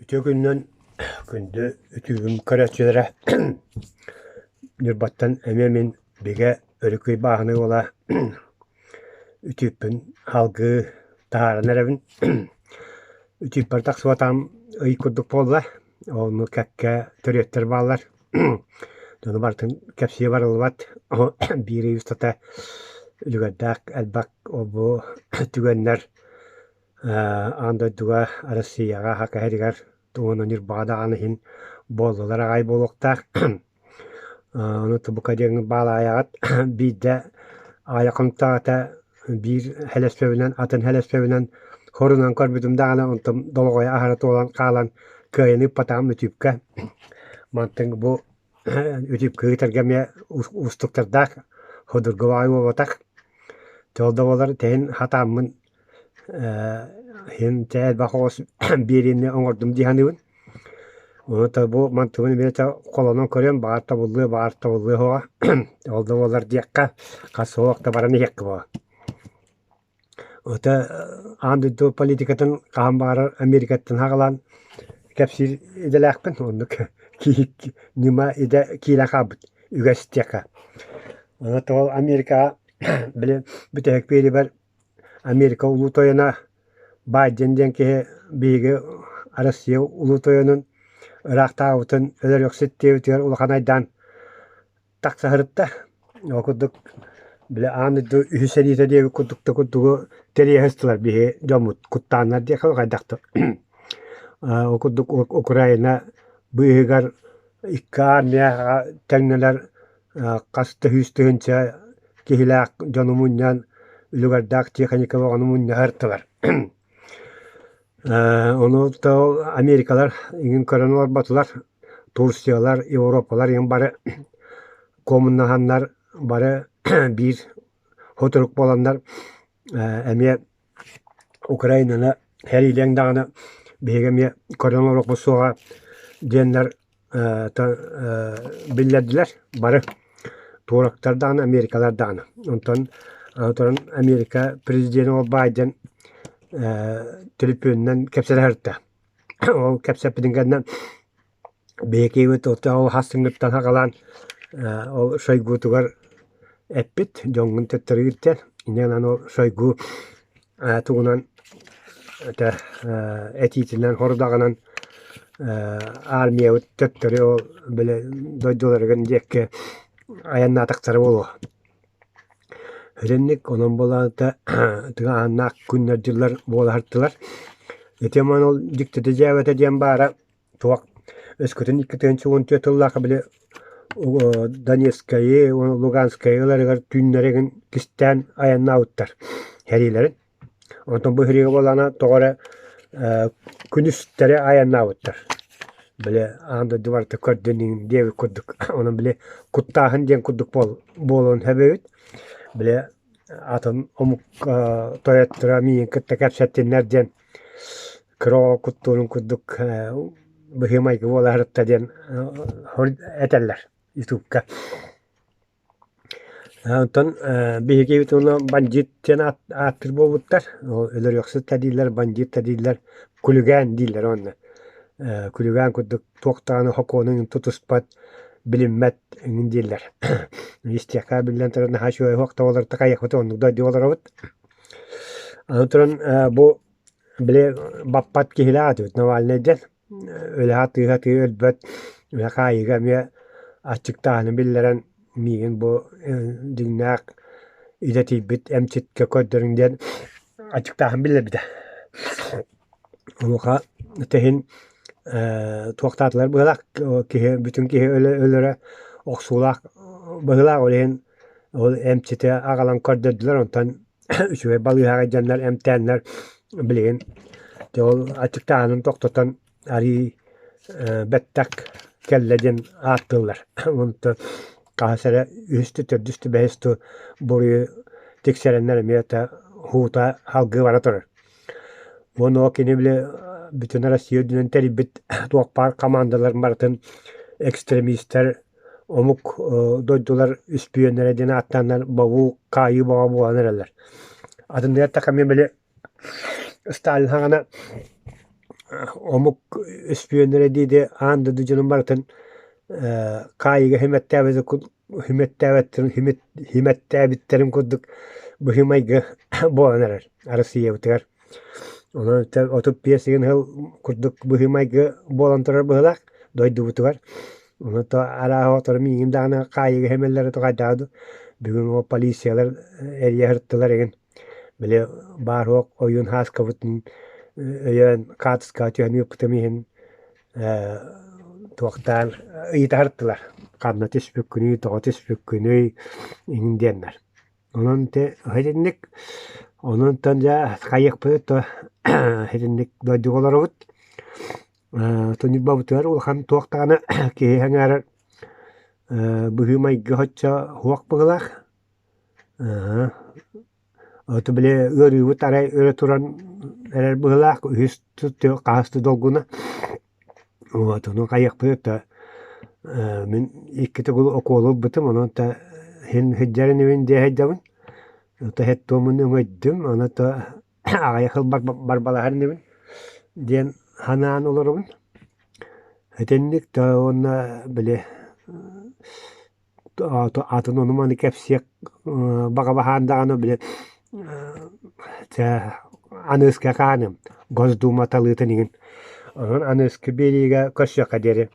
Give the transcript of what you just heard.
Үтүө күнүнэн күндү үтүгүм көрөөччүлэрэ Ньурбаттан эмиэ мин Бигэ Өрүкүй бааһынай уола үтүөппүн салгыы таһааран эрэбин. Үтүөппэр тахсыбатаҕым ый курдук буолла, онно кэккэ төрүөттэр бааллар. Дьону барытын кэпсии барыллыбат, биир ый устата үлүгэрдээх элбэх ол-бу түгэннэр Аан дойдуга, Россияҕа, Саха сиригэр уонна Ньурбаҕа даҕаны иһин буоллулар аҕай буолуохтаах. Ону бука диэн баалаайаҕыт биирдэ аҕыйах хонуктааҕыта биир һэлэспэбинэн атын һэлэспэбинэн хорунан көрбүтүм даҕаны онтум долоҕойо аһара туолан хаалан кыайан ыыппатаҕым үтүпкэ. Мантыҥ бу үтүпкэ ыытарга эмиэ уустуктардаах, судургу баҕайы буолбатах. Ол да буоллар тэһин хатааммын иһин чэ элбэх оҕус биэриини оҥордум дии саныыбын. Ону бу мантыбын эмиэ холонон көрүөм, баҕар табыллыа, баҕар табыллыа суоҕа. Ол да буоллар диэххэ, хас суох да баран иһиэххэ буолар. Ото аан дойду политикатын хаһан баҕарар Америкаттан саҕалаан кэпсиир идэлээхпин. Оннук киһи ньыма идэ киирэн хаалбыт үгэс диэххэ. Ону ол Америкаҕа били бүтэһик биэрибэр Америка улуу тойоно Байден диэн киһи биһиги Россия улуу тойонун ыраахтааҕыбытын өлөрүөхсүт диэбитигэр улахан айдаан тахса сырытта. Ол курдук били аан дойду үһүс сэриитэ диэбит курдук да курдугу тэрийэ сыстылар биһи дьоммут куттааннар диэххэ хайдах да. Ол курдук Украина быыһыгар икки армияҕа тэҥнэлэр хас да сүүс тыһыынча киһилээх дьону мунньан, үлүгэрдээх тиэхиньикэ бөҕөнү мунньаһар Ону ол Америкалар иҥин көрөн олорботулар, Турциялар, Европалар иҥин бары куомуннаһаннар бары биир хотурук буоланнар эмиэ Украинаны сэриилиэҥ даҕаны биһиги эмиэ көрөн олоруохпут суоҕа диэннэр биллэрдилэр бары туорактар даҕаны, америкалар даҕаны. Онтон туран Америка президенэ ол Байден төлөпүөнүнэн кэпсэтэ сырытта. Ол кэпсэппитин кэннэ биһиги ол хас сыҥыттан саҕалаан ол Шойгутугар эппит, дьоҥҥун төттөрү илтэн, инньэ гынан ол Шойгу тугунан этэ этиитинэн, хорудаҕынан армиябыт төттөрү ол били дойдуларыгар диэки айаннаатахтара буолуо. Итинник онон буолаата тыҥааһыннаах күннэр-дьыллар буола сырыттылар. Ити ол дьиктитэ дьээбэтэ диэн баара туох өскөтүн 2014 сыллаахха били Донецкайы уонна Луганскайы ыларыгар түүннэригин кистээн айаннаабыттар сэриилэрин. Онтон бу сэриигэ буоллаҕына тоҕо эрэ күнүстэри айаннаабыттар. Били аан дойду барыта көрдүн диэбит курдук. Онон били куттааһын диэн курдук буолуон сөп эбит. Били атын омук тойотторо миигин кытта кэпсэттиннэр диэн кыра оҕо куттуурун курдук быһыы-майгы буола сырытта диэн этэллэр ютубка. Онтон биһиги уонна бандьыыт диэн ааттыыр буолбуттар. Ол өлөрүөхсүт да дииллэр, бандьыыт да дииллэр, күлүгээн дииллэр уонна. Күлүгээн курдук туох даҕаны сокуонун тутуспат, билиммэт эҥин дииллэр. Истиэххэ биллэн турар наһаа үчүгэй уһук да буолар такайыахпыт оннук дойду олоробут. Аны туран бу били баппат киһилээх этибит Навальнай диэн Үлэҕэ тыаһа-тыа өлбөт, үлэ хаайыыга эмиэ аччыктааһыны биллэрэн миигин бу дьиҥнээх идэтийбит эмчиткэ көрдөрүҥ диэн аччыктааһын биллэрбитэ. Онуоха тэһин туохтаатылар быһыылаах киһи бүтүн киһи өлөрө охсуулаах быһыылаах ол иһин ол эмчити аҕалан көрдөрдүлэр онтон үчүгэй балыыһаҕа дьоннор эмтээннэр билигин дьэ ол аччыктааһынын тохтотон арыый бэттэх кэллэ диэн ааттыыллар. Онтон хаһыс эрэ үһүс да төрдүс да бэһис да буруйу тиксэрэннэр эмиэ да һуута салгыы бара турар. Уонна ол кини били бүтүн Россия үрдүнэн тэрийбит туох баар хамаандаларын барытын экстремистэр омук дойдулар үспүйүөннэрэ диэн ааттааннар бобуу, хаайыы бөҕө буолан эрэллэр. Атынныгар такамы били Сталин хаҕана омук үспүйүөннэрэ дии-дии аан дойду дьонун барытын хаайыыга химэттээбиттэрин курдук быһыы-майгы буолан эрэр Арассыыйабытыгар. Онон 35 сыл курдук быһыы-майгы буолан турар быһыылаах дойдубутугар. Ону то арааһа отору миигин даҕаны хаайыыга химэллэрэ тоҕайдааҕа дуу. Бүгүн ол полициялар эрийэ сырыттылар игин. Били баар-суох ойуун Һааскабытын өйөөн хаартыскаҕа түһэн ыыппытым иһин туохтаан ыйытаһыртылар ханна түспүккүнүй, тоҕо түспүккүнүй иҥин диэннэр. Онон ити итинник онон дьэ хайыахпыт то итинник дойдуга олоробут. Тунньубабытыгар улахан туох даҕаны киһи сэҥээрэр быһыы-майгы соччо суох быһыылаах. Ото били ыарыыбыт арай өрө туран эрэр быһыылаах, үһүс хаһыс да долгуна. Вот ону хайыахпыт да мин икки төгүл укуолу ылбытым, онон да син сылдьар инибин дии сылдьабын. Ото һэт-туомун өҥөйдүм, ону то аҕыйах сыл барбалаһар инибин диэн санаан олоробун. Итинник да уонна били атын ону-маны кэпсиэх баҕа баһаан даҕаны били чэ аныыска хааным Госдума талыытын иһин. Онон аныыска биэриигэ көрсүөххэ диэри.